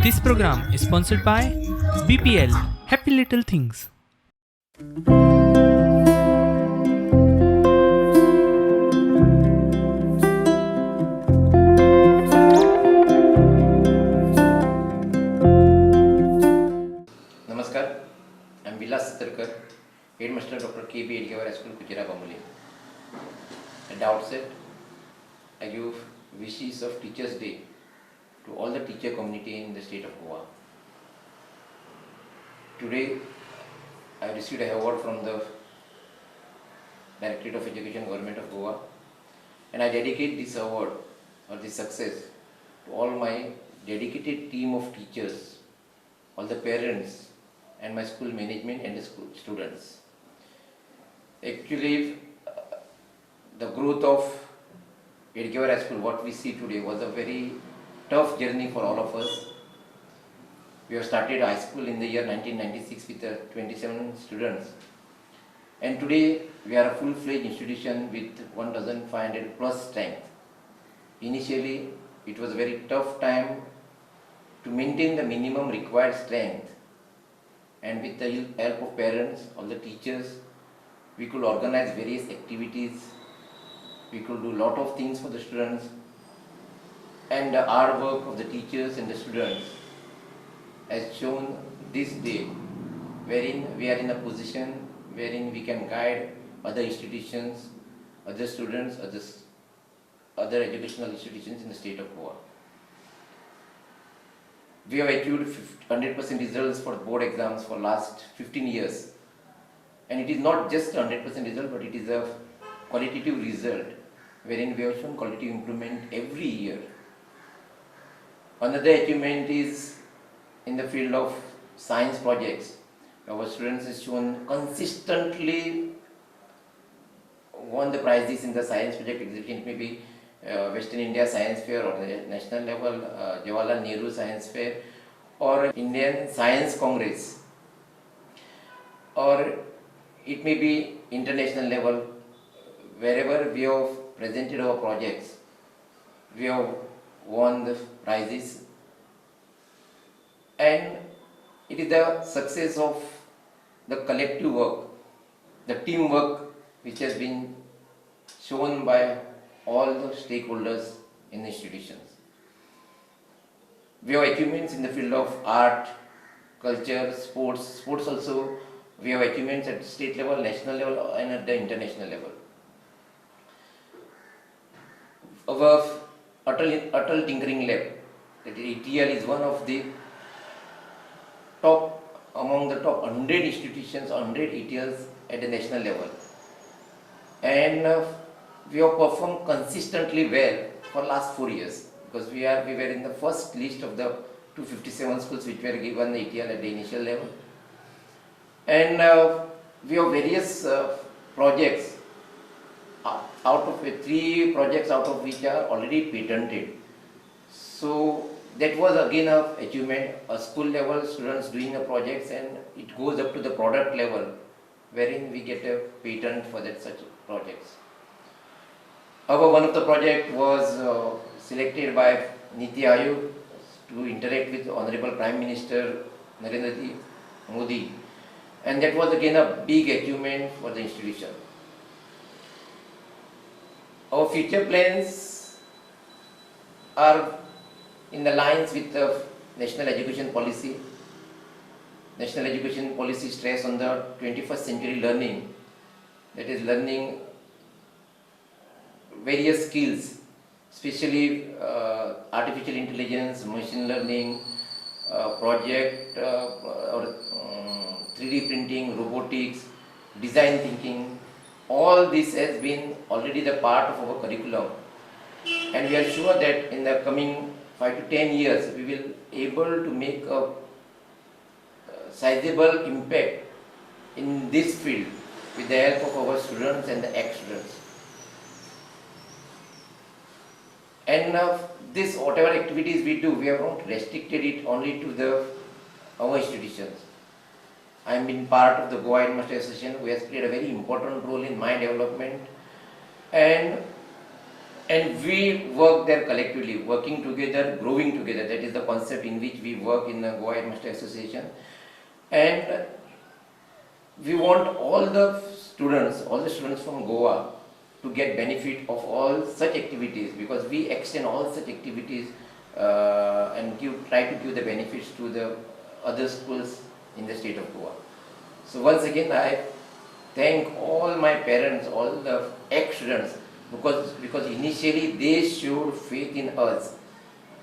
This program is sponsored by BPL Happy Little Things. Namaskar, I am Vilas Satarkar, Headmaster Dr. K. B. Hedgewar High School, Kujira, Bambolim. At the outset, I give wishes of Teachers' Day to all the teacher community in the state of Goa. Today, I received an award from the Directorate of Education, Government of Goa, and I dedicate this award or this success to all my dedicated team of teachers, all the parents, and my school management and the school students. Actually, the growth of Hedgewar High School, what we see today, was a very tough journey for all of us. We have started high school in the year 1996 with 27 students, and today we are a full-fledged institution with 1,500 plus strength. Initially, it was a very tough time to maintain the minimum required strength, and with the help of parents, all the teachers, we could organize various activities, we could do lot of things for the students, and the hard work of the teachers and the students has shown this day, wherein we are in a position wherein we can guide other institutions, other students, other educational institutions in the state of Goa. We have achieved 100% results for board exams for last 15 years, and it is not just 100% result, but it is a qualitative result wherein we have shown quality improvement every year. Another achievement is in the field of science projects. Our students have shown consistently won the prizes in the science project exhibition. It may be Western India Science Fair or the national level Jawaharlal Nehru Science Fair or Indian Science Congress, or it may be international level. Wherever we have presented our projects, we have won the prizes, and it is the success of the collective work, the teamwork which has been shown by all the stakeholders in the institutions. We have achievements in the field of art, culture, sports. Sports also, we have achievements at state level, national level, and at the international level. Our Atal Tinkering Lab, that is ATL, is one of the top, among the top 100 institutions, 100 ATLs at the national level. And we have performed consistently well for last 4 years, because we were in the first list of the 257 schools which were given the ATL at the initial level. And we have various projects, out of 3 projects out of which are already patented. So that was again an achievement, a school level students doing the projects, and it goes up to the product level wherein we get a patent for that such projects. Our one of the project was selected by Niti Aayog to interact with Honorable Prime Minister Narendra Modi, and that was again a big achievement for the institution. Our future plans are in the lines with the National Education Policy. National Education Policy stress on the 21st century learning, that is learning various skills, especially artificial intelligence, machine learning, project or 3D printing, robotics, design thinking. All this has been already the part of our curriculum, and we are sure that in the coming 5 to 10 years we will able to make a sizable impact in this field with the help of our students and the ex-students. And this whatever activities we do, we have not restricted it only to the our institutions. I am been part of the Goa Headmaster Association, who has played a very important role in my development, and And we work there collectively, working together, growing together. That is the concept in which we work in the Goa Headmaster Association. And we want all the students from Goa to get benefit of all such activities, because we extend all such activities and try to give the benefits to the other schools in the state of Goa. So once again, I thank all my parents, all the ex-students, because initially they showed faith in us,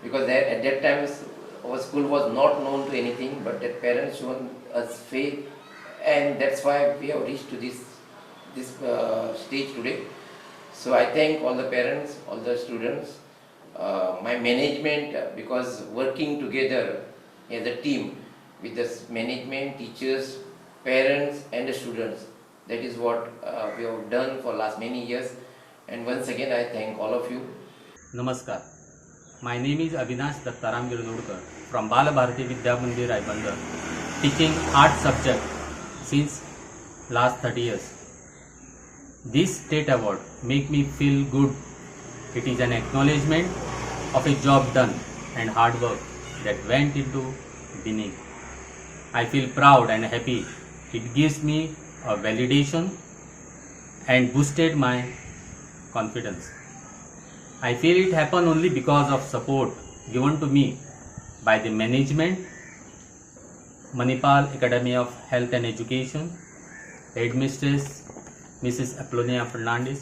because at that time our school was not known to anything, but that parents showed us faith, and that's why we have reached to this stage today. So I thank all the parents, all the students, my management, because working together as a team with the management, teachers, parents and the students, that is what we have done for last many years. And once again I thank all of you. Namaskar. My name is Avinash Dattaram Girnodkar from Bal Bharati Vidya Mandir Ribandar, teaching art subject since last 30 years. This state award make me feel good. It is an acknowledgement of a job done and hard work that went into winning. I feel proud and happy. It gives me a validation and boosted my confidence. I feel it happened only because of support given to me by the management, Manipal Academy of Health and Education, headmistress Mrs. Aplonia Fernandez,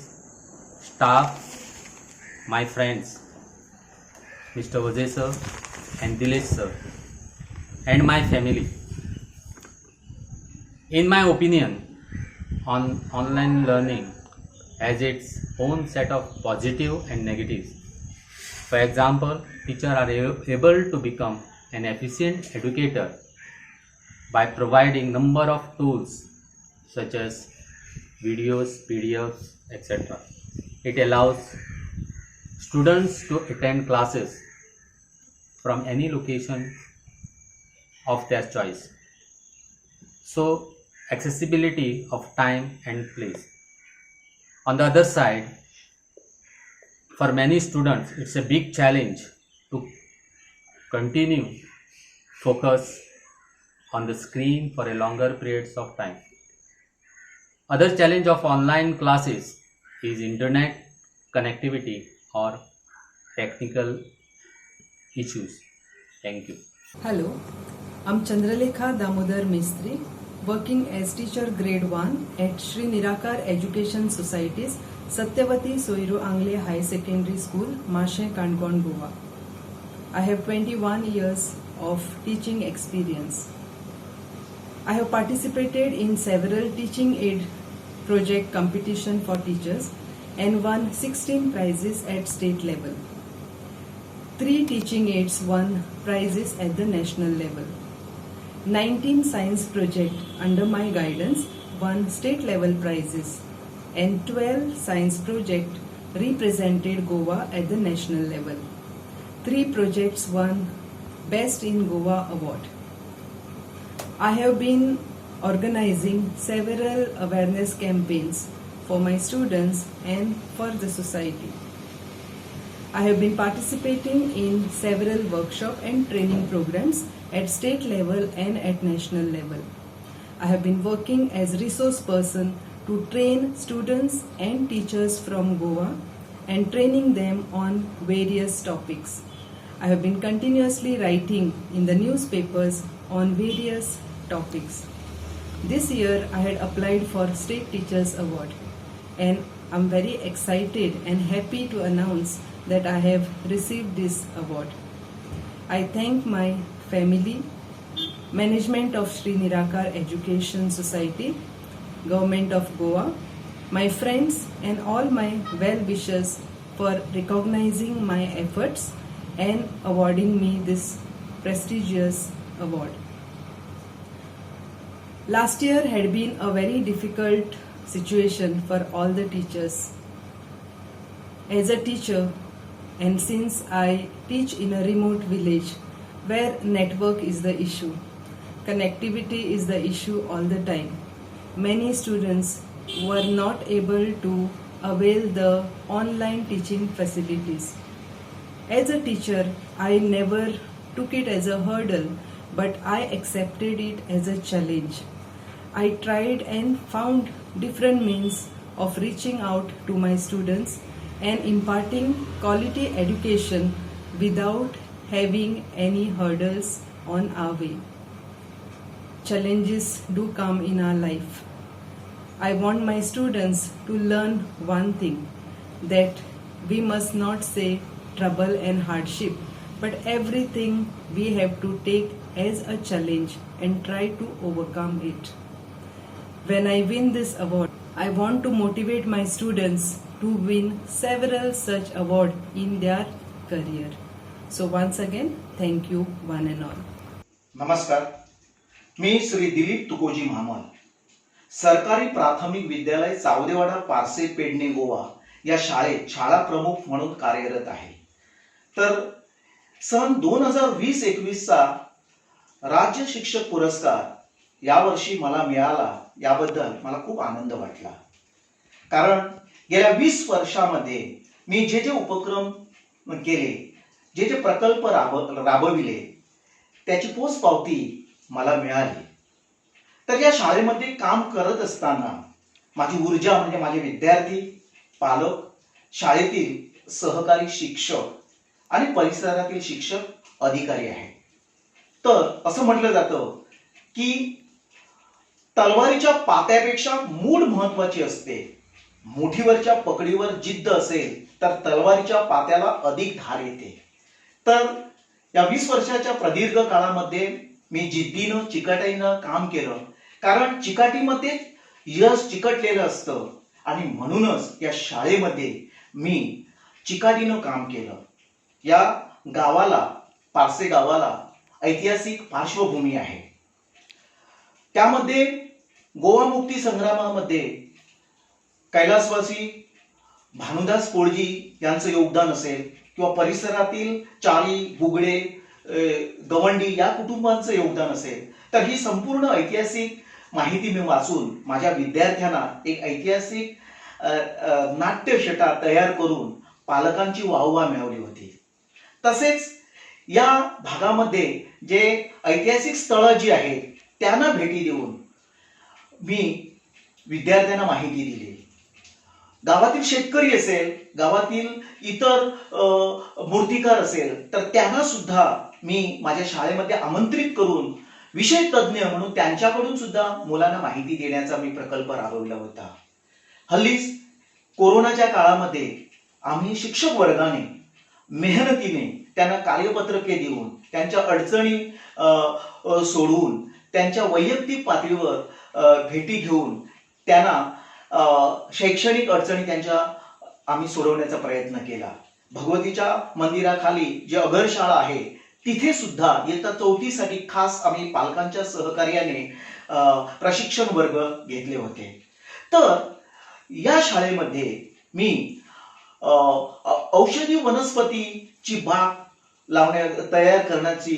staff, my friends, Mr. Vajay sir and Dilesh sir, and my family. In my opinion, on online learning has its own set of positive and negatives. For example, teachers are able to become an efficient educator by providing number of tools such as videos, PDFs, etc. It allows students to attend classes from any location of their choice. So, accessibility of time and place. On the other side, for many students, it's a big challenge to continue focus on the screen for a longer periods of time. Other challenge of online classes is internet connectivity or technical issues. Thank you. Hello, I'm Chandralekha Damodar Mistry, working as teacher grade 1 at Sri Nirakar Education Society's Satyavati Soiru Angle High Secondary School, Mashe, Canacona, Goa. I have 21 years of teaching experience. I have participated in several teaching aid project competition for teachers and won 16 prizes at state level. 3 teaching aids won prizes at the national level. 19 science projects under my guidance won state level prizes and 12 science projects represented Goa at the national level. 3 projects won Best in Goa award. I have been organizing several awareness campaigns for my students and for the society. I have been participating in several workshop and training programs at state level and at national level. I have been working as resource person to train students and teachers from Goa and training them on various topics. I have been continuously writing in the newspapers on various topics. This year I had applied for State Teachers Award and I'm very excited and happy to announce that I have received this award. I thank my family, management of Sri Nirakar Education Society, Government of Goa, my friends and all my well-wishers for recognizing my efforts and awarding me this prestigious award. Last year had been a very difficult situation for all the teachers. As a teacher, and since I teach in a remote village where network is the issue, connectivity is the issue all the time, many students were not able to avail the online teaching facilities. As a teacher, I never took it as a hurdle, but I accepted it as a challenge. I tried and found different means of reaching out to my students and imparting quality education without having any hurdles on our way. Challenges do come in our life. I want my students to learn one thing, that we must not say trouble and hardship, but everything we have to take as a challenge and try to overcome it. When I win this award, I want to motivate my students to win several such awards in their career. So once again, thank you one and all. नमस्कार. मी श्री दिलीप तुकोजी म्हामल, सरकारी प्राथमिक विद्यालय, चावदेवाडा, parse, Pedne, Goa या शाळेत शाळा प्रमुख म्हणून कार्यरत आहे. तर सन 2020-21चा राज्य शिक्षक पुरस्कार यावर्षी मला मिळाला, याबद्दल मला खूप आनंद वाटला. कारण गेल्या 20 वर्षामध्ये मी जे जे उपक्रम केले, जे जे प्रकल्प राबविले, त्याची पोचपावती मला मिळाली. तर या शाळेमध्ये काम करत असताना माझी ऊर्जा म्हणजे माझे विद्यार्थी, पालक, शाळेतील सहकारी शिक्षक आणि परिसरातील शिक्षक अधिकारी आहेत. तर असं म्हटलं जातं की तलवारीच्या पात्यापेक्षा मूठ महत्वाची असते. मुठीवरच्या पकडीवर जिद्द असेल तर तलवारीच्या पात्याला अधिक धार येते. तर या 20 वर्षाच्या प्रदीर्घ काळामध्ये मी जिद्दीनं, चिकाटीनं काम केलं, कारण चिकाटीमध्ये यश चिकटलेलं असतं आणि म्हणूनच या शाळेमध्ये मी चिकाटीनं काम केलं. या गावाला, पारसे गावाला ऐतिहासिक पार्श्वभूमी आहे. त्यामध्ये गोवा मुक्ती संग्रामामध्ये कैलासवासी भानुदास पोळजी यांचं योगदान असेल किंवा परिसरातील चारी, बुगडे, गवंडी या कुटुंबांचं योगदान असेल, तर ही संपूर्ण ऐतिहासिक माहिती मी वाचून माझ्या विद्यार्थ्यांना एक ऐतिहासिक नाट्यछटा तयार करून पालकांची वाहवा मिळवली होती. तसेच या भागामध्ये जे ऐतिहासिक स्थळं जी आहेत त्यांना भेटी देऊन मी विद्यार्थ्यांना माहिती दिली. गावातील शेतकरी असेल, गावातील इतर मूर्तिकार असेल, तर त्यांना सुद्धा मी माझ्या शाळेमध्ये आमंत्रित करून विषय तज्ज्ञ म्हणून त्यांच्याकडून सुद्धा मुलांना माहिती देण्याचा मी प्रकल्प राबवला होता. हल्लीच कोरोनाच्या काळामध्ये आम्ही शिक्षक वर्गाने मेहनतीने त्यांना कार्यपत्रके देऊन, त्यांच्या अडचणी सोडवून, त्यांच्या वैयक्तिक पातळीवर भेटी घेऊन त्यांना शैक्षणिक अडचणी त्यांच्या आम्ही सोडवण्याचा प्रयत्न केला. भगवतीच्या मंदिराखाली जी अगरशाळा आहे तिथे सुद्धा इयत्ता चौथीसाठी खास आम्ही पालकांच्या सहकार्याने प्रशिक्षण वर्ग घेतले होते. तर या शाळेमध्ये मी औषधी वनस्पतीची बाग लावण्या तयार करण्याची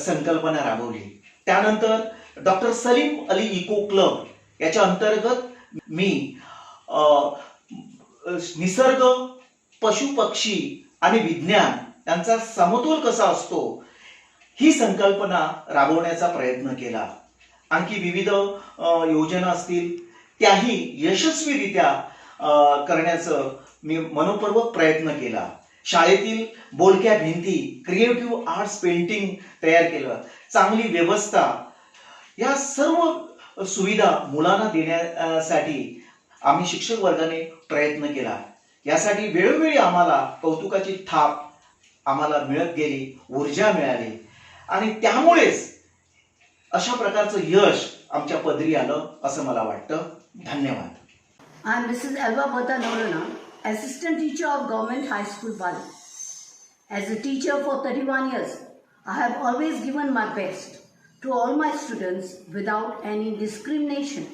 संकल्पना राबवली. त्यानंतर doctor Salim Ali eco club याच्या अंतर्गत मी निसर्ग, पशु पक्षी आणि विज्ञान यांचा समतोल कसा असतो ही संकल्पना राबवण्याचा प्रयत्न केला. आणखी विविध योजना असतील, त्याही यशस्वीरित्या करण्याचं मी मनोपूर्वक प्रयत्न केला. शाळेतील बोलक्या भिंती, क्रिएटिव्ह आर्ट्स पेंटिंग तयार केलं. चांगली व्यवस्था, या सर्व सुविधा मुलांना देण्यासाठी आम्ही शिक्षक वर्गाने प्रयत्न केला. यासाठी वेळोवेळी आम्हाला कौतुकाची थाप आम्हाला मिळत गेली, ऊर्जा मिळाली आणि त्यामुळेच अशा प्रकारचं यश आमच्या पदरी आलं असं मला वाटतं. धन्यवाद. I am Mrs. Elva Bhatta Norana, Assistant Teacher of Government High School, Bali. As a teacher for 31 years, I have always given my best to all my students without any discrimination.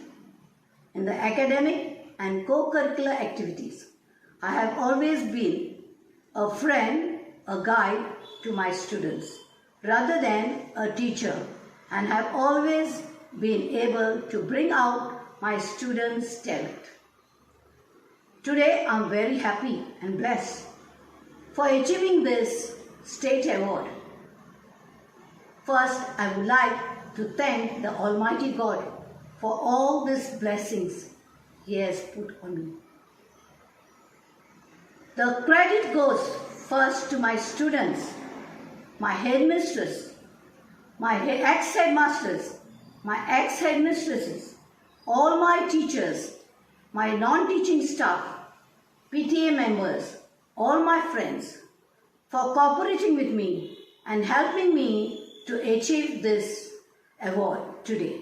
In the academic and co curricular activities, I have always been a friend, a guide to my students rather than a teacher, and have always been able to bring out my students' talent. Today I am very happy and blessed for achieving this state award. First, I would like to thank the Almighty God for all these blessings He has put on me. The credit goes first to my students, my headmistress, my ex-headmasters, my ex-headmistresses, all my teachers, my non-teaching staff, PTA members, all my friends for cooperating with me and helping me to achieve this award today.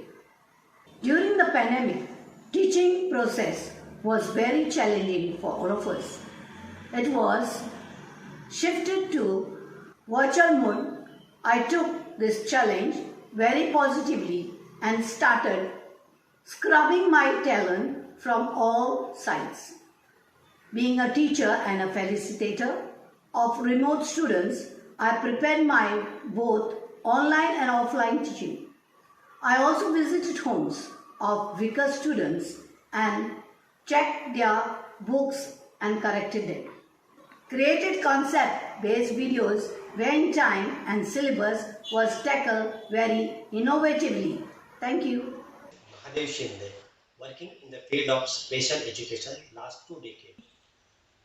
During the pandemic, teaching process was very challenging for all of us. It was shifted to virtual mode. I took this challenge very positively and started scrubbing my talent from all sides. Being a teacher and a facilitator of remote students, I prepared my both online and offline teaching. I also visited homes of weaker students and checked their books and corrected them. Created concept-based videos when time and syllabus was tackled very innovatively. Thank you. Mahadev Shinde, working in the field of special education last 2 decades.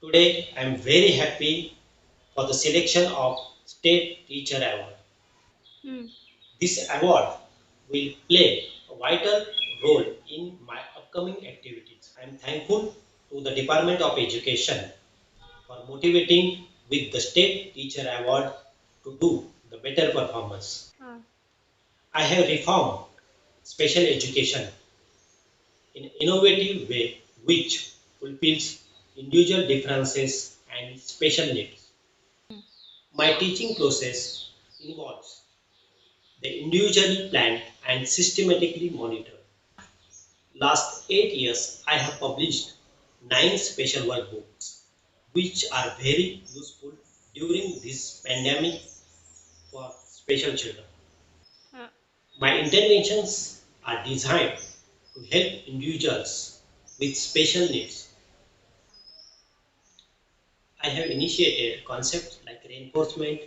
Today I am very happy for the selection of State Teacher Award. This award will play a vital role in my upcoming activities. I am thankful to the Department of Education for motivating with the State Teacher Award to do the better performance. I have reformed special education in an innovative way which fulfills individual differences and special needs. My teaching process involves the individually planned and systematically monitored. Last 8 years, I have published 9 special workbooks, which are very useful during this pandemic for special children. My interventions are designed to help individuals with special needs. I have initiated concepts like reinforcement,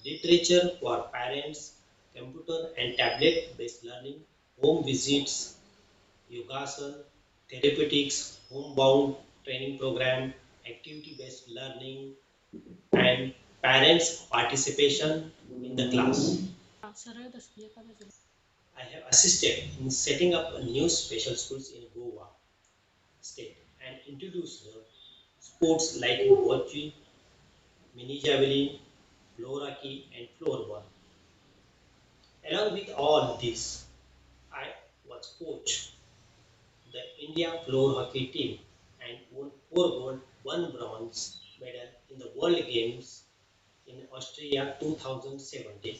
literature for parents, computer and tablet-based learning, home visits, yogasana, therapeutics, homebound training program, activity-based learning, and parents' participation in the class. I have assisted in setting up a new special schools in Goa state and introduced the sports like bocce, mini javelin, floor hockey, and floorball. Along with all this, I was coach the India floor hockey team and won 4 gold, 1 bronze medal in the World Games in Austria 2017.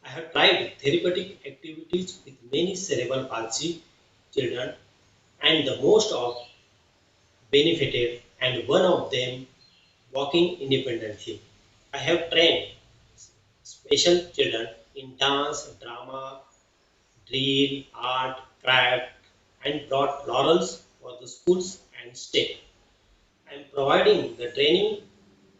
I have tried therapeutic activities with many cerebral palsy children and the most of benefited, and one of them walking independently. I have trained special children in dance, drama, drill, art, craft, and brought laurels for the schools and state. I am providing the training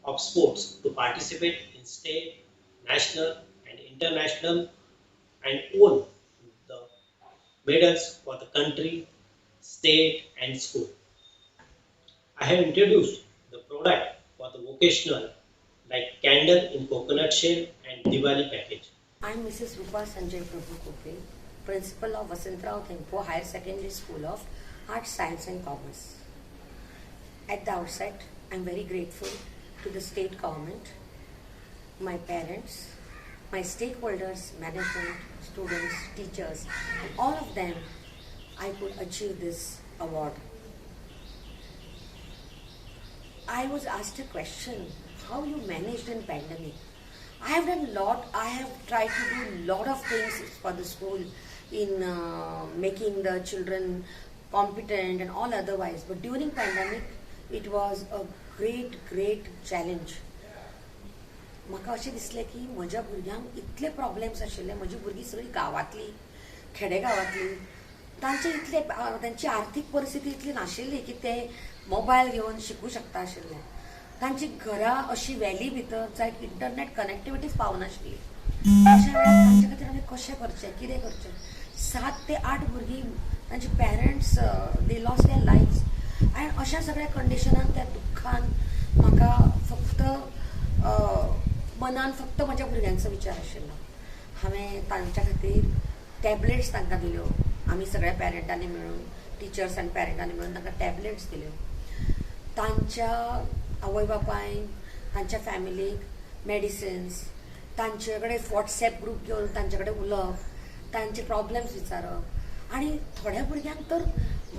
of sports to participate in state, national, and international, and won the medals for the country, state, and school. I have introduced the product for the vocational like candle in coconut shell and Diwali package. I am Mrs. Rupa Sanjay Prabhu Kope, Principal of Vasantrao Dempo Higher Secondary School of Arts, Science and Commerce. At the outset, I am very grateful to the state government, my parents, my stakeholders, management, students, teachers, and all of them, I could achieve this award. I was asked a question, how you managed in pandemic? I have done a lot. I have tried to do a lot of things for the school in making the children competent and all otherwise. But during pandemic, it was a great, great challenge. म्हाका अशें दिसलें की म्हज्या भुरग्यांक इतले problems आशिल्ले. म्हजी भुरगीं सगळीं गांवांतलीं, खेडेगांवांतलीं. तांचे इतले तांची आर्थीक परिस्थिती इतली नाशिल्ली की ते मोबायल घेवन शिकूं शकता आशिल्ले. तांची घरां अशी वॅली भितर जाय इंटरनेट कनेक्टिविटीच पावनाशिल्ली. अशा वेळार तांचे खातीर आमी कशें करचें, कितें करचें? 7 ते 8 भुरगीं तांचे parents they lost their lives. आनी अशा सगळ्या कंडिशनान त्या दुख्खान म्हाका फक्त मनान फक्त म्हज्या भुरग्यांचो विचार आशिल्लो. हांवें तांच्या खातीर टॅबलेट्स तांकां दिल्यो. आमी सगळ्या पेरंटांनी मेळून, टिचर्स आनी पेरंटांनी मेळून तांकां टॅबलेट्स दिल्यो. तांच्या आवय बापायक, तांच्या फॅमिलीक मेडिसिन्स, तांचे कडेन वॉट्सएप ग्रूप घेवन तांचे कडेन उलोवप, तांचे प्रॉब्लम्स विचारप. आनी थोड्या भुरग्यांक तर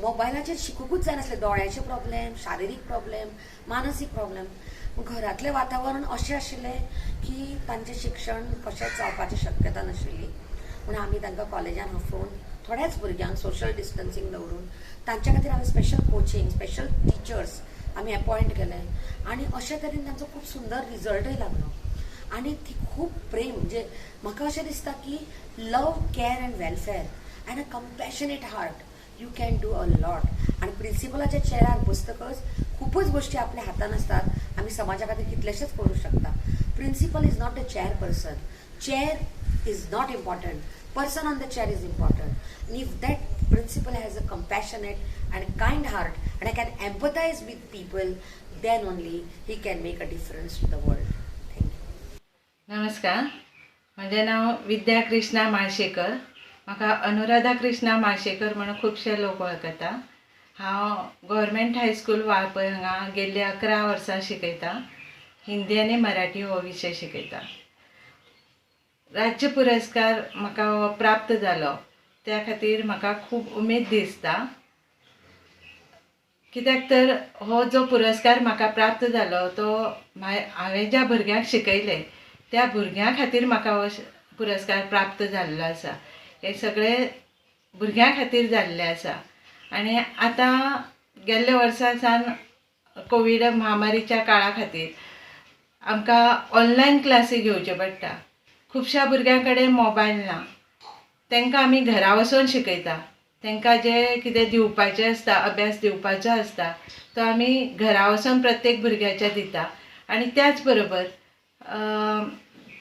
मोबायलाचेर शिकूंकूच जायनासलें. दोळ्याचे प्रॉब्लेम, शारिरीक प्रॉब्लेम, मानसीक प्रॉब्लेम. घरांतलें वातावरण अशें आशिल्लें की तांचें शिक्षण कशेंच जावपाची शक्यता नाशिल्ली. पूण आमी तांकां कॉलेजान आफोवन थोड्याच भुरग्यांक सोशल डिस्टन्सींग दवरून तांच्या खातीर हांवें स्पेशल कोचिंग, स्पेशल टिचर्स आमी एपॉयंट केले आनी अशे तरेन तांचो खूब सुंदर रिजल्टय लागलो. आनी ती खूब प्रेम, म्हणजे म्हाका अशें दिसता की love, care and welfare and a compassionate heart you can do a lot. आनी प्रिंसिपलाच्या चेरार बसतकच खूबच गोश्टी आपल्या हातान आसतात. आमी समाजा खातीर कितलेशेच करूंक शकता. Principal is not a chair person. Chair is not important. Person on the chair is important. And if that principal has a compassionate and kind heart and can empathize with people, then only he can make a difference to the world. Thank you. नमस्कार, म्हजें नांव विद्या कृष्णा माशेकर. म्हाका अनुराधा कृष्णा माशेकर म्हणून खुबशे लोक वळखता. हांव government high school Valpoi हांगा गेल्ली 11 वर्सां शिकयता. हिंदी आनी मराठी हो विशय शिकयता. राज्य पुरस्कार म्हाका हो प्राप्त जालो त्या खातीर म्हाका खूब उमेद दिसता. कित्याक तर हो जो पुरस्कार म्हाका प्राप्त जालो तो हांवें ज्या भुरग्यांक शिकयले त्या भुरग्यां खातीर म्हाका हो पुरस्कार प्राप्त जाल्लो आसा. हे सगळे भुरग्यां खातीर जाल्ले आसा. आनी आतां गेल्ल्या वर्सा सावन कोवीड महामारीच्या काळा खातीर आमकां ऑनलायन क्लासी घेवच्यो पडटा. खुबश्या भुरग्यां कडेन मोबायल ना, तांकां आमी घरा वचून शिकयता. तांकां जें कितें दिवपाचें आसता, अभ्यास दिवपाचो आसता तो आमी घरा वचून प्रत्येक भुरग्याच्या दिता. आनी त्याच बरोबर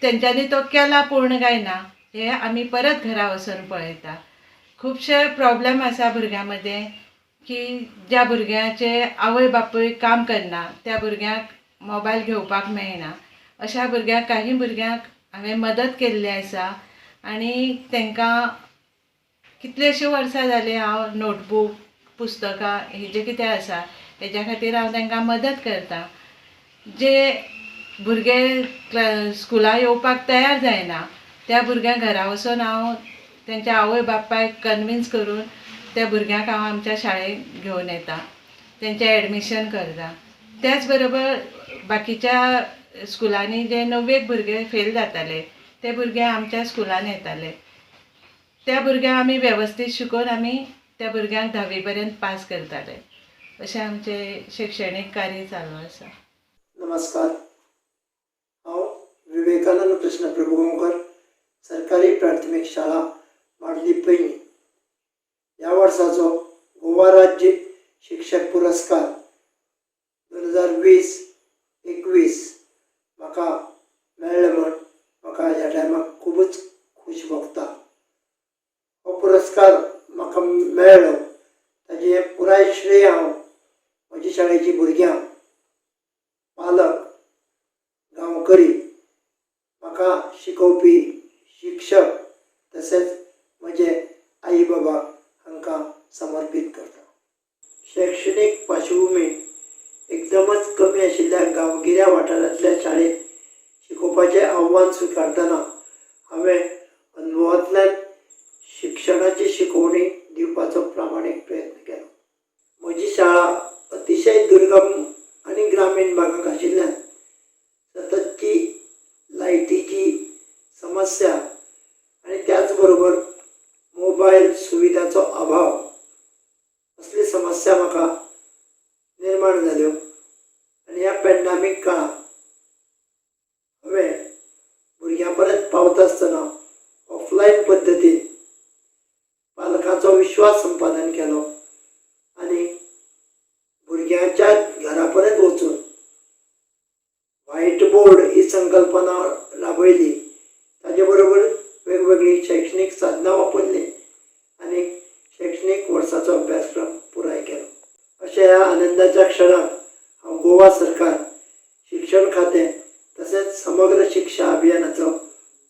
तेंच्यांनी तो केला पूर्ण काय ना हें आमी परत घरा वचून पळयता. खुबशे प्रॉब्लम आसा भुरग्यां मदें की ज्या भुरग्याचे आवय बापूय काम करना त्या भुरग्यांक मोबायल घेवपाक मेळना. अशा भुरग्यांक, काही भुरग्यांक हांवें मदत केल्ली आसा. आनी तांकां कितलेशे वर्सां जालीं हांव नोटबूक, पुस्तकां हें जें कितें आसा हेज्या खातीर हांव तांकां मदत करता. जे भुरगे स्कुलाक येवपाक तयार जायना त्या भुरग्यांक घरा वचून हांव तेंच्या आवय बापायक कन्विन्स करून त्या भुरग्यांक हांव आमच्या शाळेक घेवन येता, तेंचें एडमिशन करता. त्याच बरोबर बाकीच्या स्कुलांनी जे 9वेक भुरगे फेल जाताले ते भुरगे आमच्या स्कुलान येताले. त्या भुरग्यांक आमी वेवस्थीत शिकोवन आमी त्या भुरग्यांक 10वी पर्यंत पास करताले. अशें आमचें शिक्षणीक कार्य चालू आसा. नमस्कार, हांव विवेकानंद कृष्ण प्रभुगांवकर, सरकारी प्राथमीक शाळा माडली पैनी. ह्या वर्साचो गोवा राज्य शिक्षक पुरस्कार 2020-21 म्हाका मेळ्ळें म्हूण म्हाका ह्या टायमाक खुबूच खूश भोगता. हो पुरस्कार म्हाका मेळ्ळो ताजें हें पुराय श्रेय हांव म्हज्या शाळेची भुरग्यांक, पालक, गांवकरी, म्हाका शिकोवपी शिक्षक तशेंच म्हजे आई बाबा हांकां समर्पीत करता. शैक्षणीक पार्श्वभुमी एकदमच कमी आशिल्ल्या गांवगिऱ्या वाठारांतल्या शाळेंत शिकोवपाचें आव्हान स्विकारतना हांवें अनुभवांतल्यान शिक्षणाची शिकवणी दिवपाचो प्रामाणीक प्रयत्न केलो. म्हजी शाळा अतिशय दुर्गम आनी ग्रामीण भागाक आशिल्ल्यान सततची लायटीची समस्या आनी त्याच बरोबर मोबायल सुविधाचो अभाव असली समस्या म्हाका निर्माण जाल्यो. आनी ह्या पॅन्डामीक काळांत हांवें भुरग्यां पर्यंत पावता आसतना ऑफलायन पद्दतीन पालकांचो विश्वास आयच्या ह्या आनंदाच्या क्षणाक हांव गोवा सरकार, शिक्षण खातें तसेंच समग्र शिक्षा अभियानाचो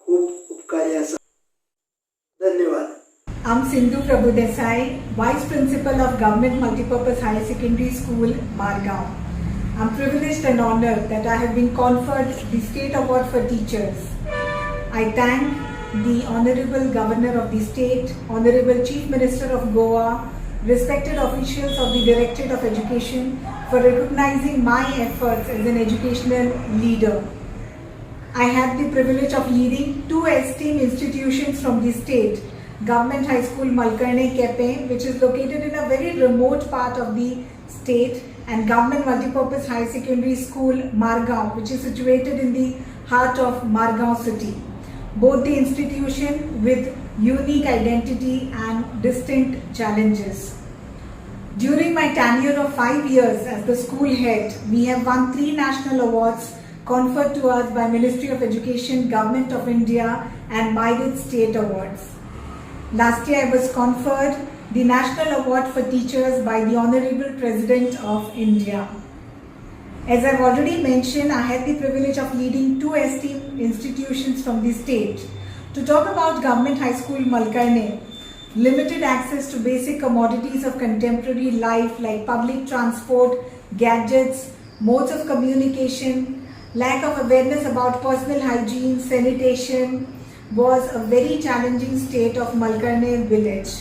खूब उपकारी आसा. धन्यवाद. I'm Sindhu Prabhudesai, Vice Principal of Government Multipurpose Higher Secondary School, Margao. I'm privileged and honored that I have been conferred the State Award for Teachers. I thank the Honorable Governor of the state, Honorable Chief Minister of Goa, respected officials of the Directorate of Education for recognizing my efforts as an educational leader. I had the privilege of leading two esteemed institutions from the state, Government High School Malkarne Kepe, which is located in a very remote part of the state, and Government Multipurpose High Secondary School Margao, which is situated in the heart of Margao city. Both the institution with unique identity and distinct challenges. During my tenure of 5 years as the school head, we have won 3 national awards conferred to us by Ministry of Education, Government of India and Merit State Awards. Last year I was conferred the National Award for Teachers by the Honorable President of India. As I've already mentioned, I had the privilege of leading 2 esteemed institutions from the state. To talk about Government High School Malkarne, limited access to basic commodities of contemporary life like public transport, gadgets, modes of communication, lack of awareness about personal hygiene, sanitation was a very challenging state of Malkarne village.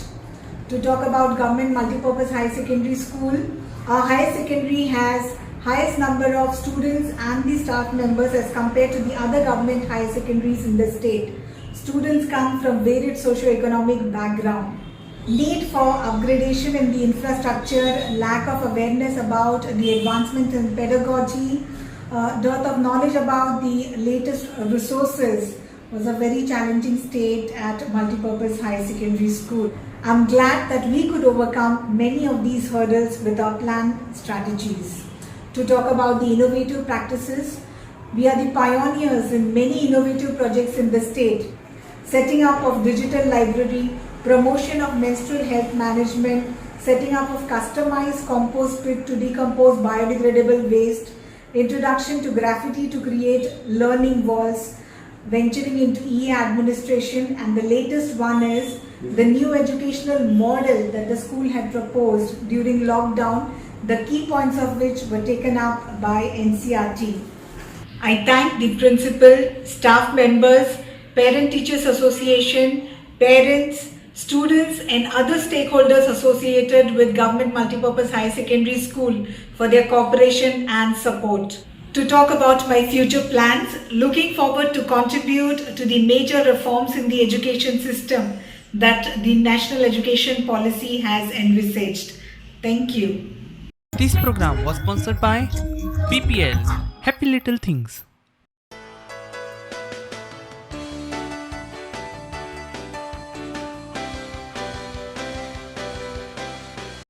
To talk about Government Multipurpose High Secondary School, our higher secondary has highest number of students and the staff members as compared to the other government higher secondaries in the state. Students come from varied socio-economic background. Need for upgradation in the infrastructure, lack of awareness about the advancement in pedagogy, dearth of knowledge about the latest resources was a very challenging state at Multipurpose High Secondary School. I'm glad that we could overcome many of these hurdles with our planned strategies. To talk about the innovative practices, we are the pioneers in many innovative projects in the state. Setting up of digital library, promotion of menstrual health management, setting up of customized compost pit to decompose biodegradable waste, introduction to graffiti to create learning walls, venturing into e-administration, and the latest one is the new educational model that the school had proposed during lockdown, the key points of which were taken up by NCERT. I thank the principal, staff members, Parent Teachers Association, parents, students and other stakeholders associated with Government Multipurpose High Secondary School for their cooperation and support. To talk about my future plans, looking forward to contribute to the major reforms in the education system that the National Education Policy has envisaged. Thank you. This program was sponsored by BPL, Happy Little Things.